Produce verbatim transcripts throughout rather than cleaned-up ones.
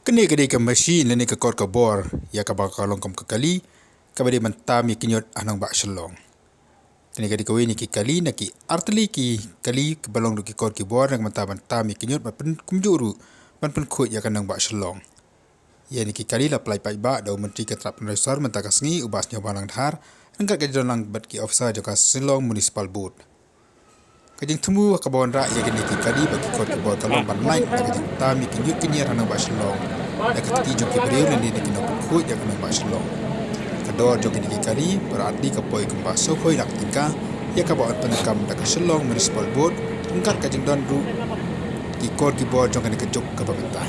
Kane ka dei ka machine lane ka kor ka bor ïa kaba ka long kum ka kali kaba dei ban tam ïa ki ñiut ha nongbah Shillong. Kane ka dei kawei na ki kali na ki artylli ki kali kaba long da ki kor ki bor na ka bynta ban tam ïa ki ñiut ban pyn-, kumjuh ruh ban pynkhuid ïa ka nongbah Shillong. Ïa kine ki kali la pynlait paidbah da u Myntri ka tnat pynroi sor mynta ka sngi u Bah Sniawbhalang Dhar ryngkat ka jingdon lang bad ki officer jong ka Shillong Municipal Board. Ka jingthmu ha kaba wanrah ïa kine ki kali bad ki kor ki bor ka long ban lait na ka jingtam ïa ki ñiut ki ñiar ha nongbah Shillong da ka kti jong ki briew lane da ki nongpynkhuid ïa ka nongbah Shillong. Ka dor jong kine ki kali baroh artylli ka poi kumba sawphew lak tyngka ïa kaba yn pyndonkam da ka Shillong Municipal Board ryngkat ka jingdon ruh ki kor ki bor jong kane ka juk kaba mynta.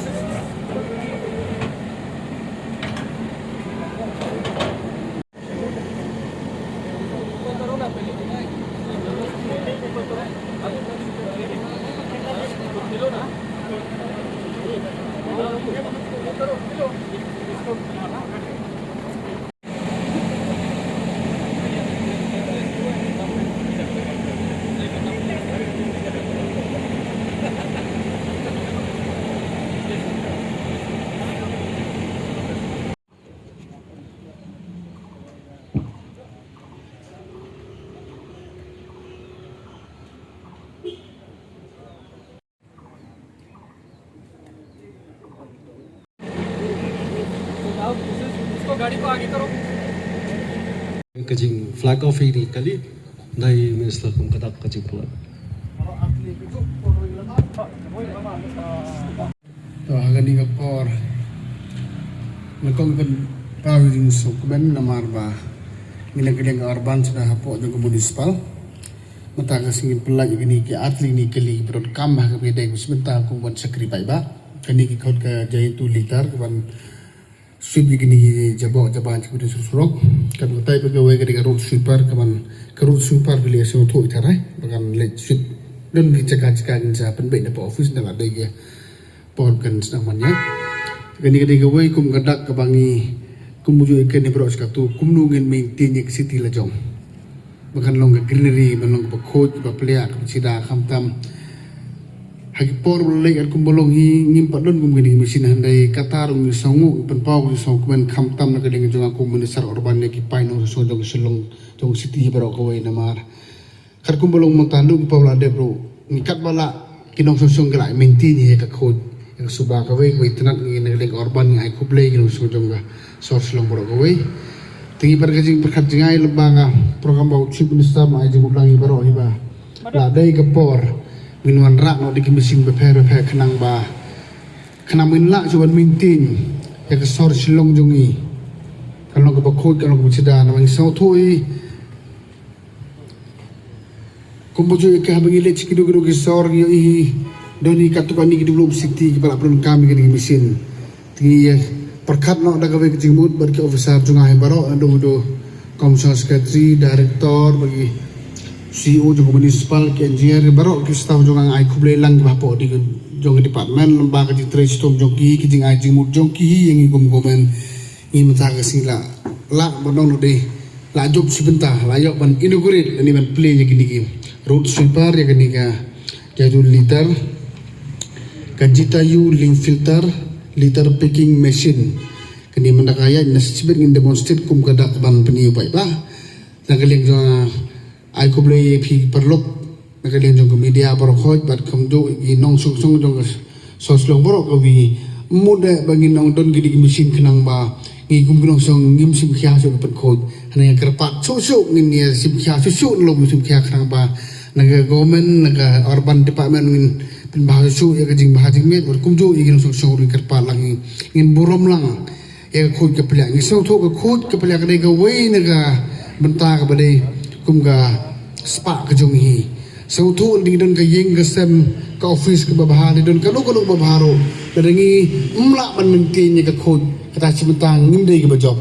Ka jing flag off ïa kine ki kali, dei Minister kum ka dak ka jing flag. To ha kane ka por nga kong pynpaw ïa ka jingsngewkmen namar ba ngi na ka liang ka urban shuh hapoh jong ka municipal. Mynta ka sngi pynlait ïa kine ki artylli ki kali ba donkam ha kaba ïadei bad sha bynta kum ban shakri paidbah. Kane ki khot ka Jaitu litter ka ban sweep ïa kine ki jabok jaban jong ki sur surok. Kan batai ba kawei ka dei ka road sweeper ka ban, ka road sweeper ka leit sngewthuh ïa tharai ba kan leit sweep. Don ki jaka jaka ngin sa pynbeit na ka office na la dei ka por kan sdang ban ïaid. Kane ka dei kawei kum ka dak kaba ngi kumjuh ïa kane baroh shi katta kumno ngin maintain ïa ka city la jong. Ba kan long ka greenery, ban long kaba khuid, kaba pliang, kaba shida, khamtam ha ki por ba la leit katkum ba long hi ngim pat don kum kine ki machine, hynrei kata ruh ngi sngewnguh, ngi pynpaw, ngi sngewkmen khamtam na ka liang jong nga kum Minister Urban ïa ki paidnong sngewsynei jong ka Shillong, jong ka city baroh kawei namar katkum ba long mynta naduh ki por ba la dep ruh ngi katba lah ki nongshong shnong ki la maintain ïa ka khuid, ïa ka suba. Kawei kawei tnat ngi na ka liang ka urban ngi ai khublei ïa ki nongshong shnong jong ka sor Shillong baroh kawei. Te ngi pat ka jingpyrkhat jngai lyngba ka program ba u Chief Minister ma ai jingmut lang ïa baroh hi ba la dei ka por ngin wanrah noh da ki machine bapher bapher khnang ba, khnang ba ngin lah shuh ban maintain ïa ka sor Shillong jong ngi, kan long kaba khuid, kan long kaba shida. Namar ngi sngewthuh hi kumba ju ïa ka haba ngi leit sha kino kino ki sor ngi ïohi hi don hi katto katne ki developed city kiba la pyndonkam ïa kine ki machine. Te ngi ïa pyrkhat noh da kawei ka jingmut bad ki officer jong nga hi baroh, naduh u Commissioner Secretary, Director, bad ki C E O jong ka municipal, ki engineer baroh, ki staff jong nga, nga ai khublei lang kiba hapoh dei jong ka department lyngba ka jingtrei shitom jong ki, ki jingai jingmut jong ki hi ïa ngi kum government. Ngi mynta ka sngi la lah ban ong dei la jop shi bynta, la ïoh ban inaugurate lane ban plie ïa kine ki road sweeper, ïa kane ka Jaitu litter, ka Jitayu link filter, litter picking machine. Kane mynta ka ïaid na shibit ngin demonstrate kum ka dak ban pyni ïa u paidbah. Na ka liang jong nga ai khublei ïa phi paralok na ka liang jong ka media baroh khoit bad kumjuh ïa ki nongshong shnong jong ka sor Shillong baroh kawei. Mut de ba ngin ong don kine ki machine khnang ba ngi kum ki nongshong ngim shim khia shuh ka pynkhuid. Hynrei nga kyrpad shuh shuh ngin ïa shim khia shuh shuh, lum shim khia khnang ba na ka government, na ka urban department ngin pynbha shuh shuh ïa ka jingbha jingmiat bad kumjuh ïa ki nongshong shnong ruh ngi kyrpad lang, ngin burom lang ïa ka khuid ka pliang. Ngi sngewthuh ka khuid ka pliang ka dei kawei na ka bynta kaba dei kum ka spah ka jong ngi. Sngewthuh lada ngi don ka ïing ka sem, ka office kaba bha, lada don kano kano kaba bha ruh, lada ngim lah ban maintain ïa ka khuid, kata shi bynta ngim dei kaba jop.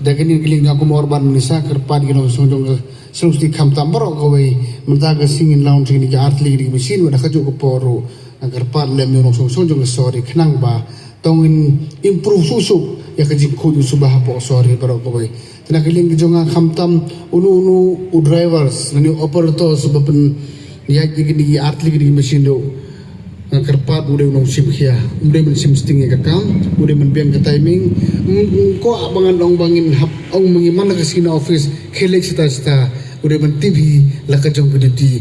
Da kane ka liang jong nga kum urban minister kyrpad ïa ki nongshong shnong jong ka Shillong City khamtam baroh kawei. Mynta ka sngi ngin launch ïa kine ki artylli ki machine, bad ha kajuh ka por ruh nga kyrpad lem ïa u nongshong shnong jong ka sor hi khnang ba to ngin improve shuh shuh ïa ka jingkhuid jingsuba hapoh sor hi baroh kawei. Te na ka liang ka jong nga khamtam uno uno u drivers lane u operators ba pynïaid ïa kine ki artylli kine ki machine ruh Nga kyrpad u dei u nongshim khia, um dei ban shim sting ïa ka kam, u dei ban biang ka timing. Ko ba ngan ong ba ngin hap ong ma ngi man la ka sina office, khie leit sita sita, u dei ban tip hi la ka jong ka duty.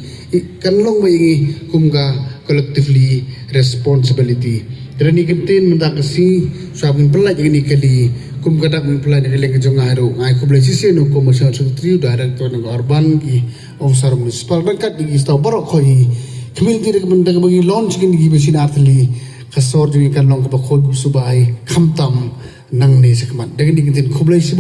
Kan long ba ïa ngi kum ka collectively responsibility. Te da ni kyntien mynta ka sngi, shuwa ngin pynlait ïa kane ka kali, kum ka dak ngin pynlait ïa ka liang ka jong nga ruh, nga ai khublei shisien u Commercial Secretary, u Director na ka Urban, ki Officer Municipal, ryngkat ïa ki staff baroh khoit hi. Community da ka mynta ka ba ngi launch kine ki machine ar tylli, ka sor jong ngi kan long kaba khuid kaba subai, khamtam nangne shakhmat. Da kane ka kyntien khublei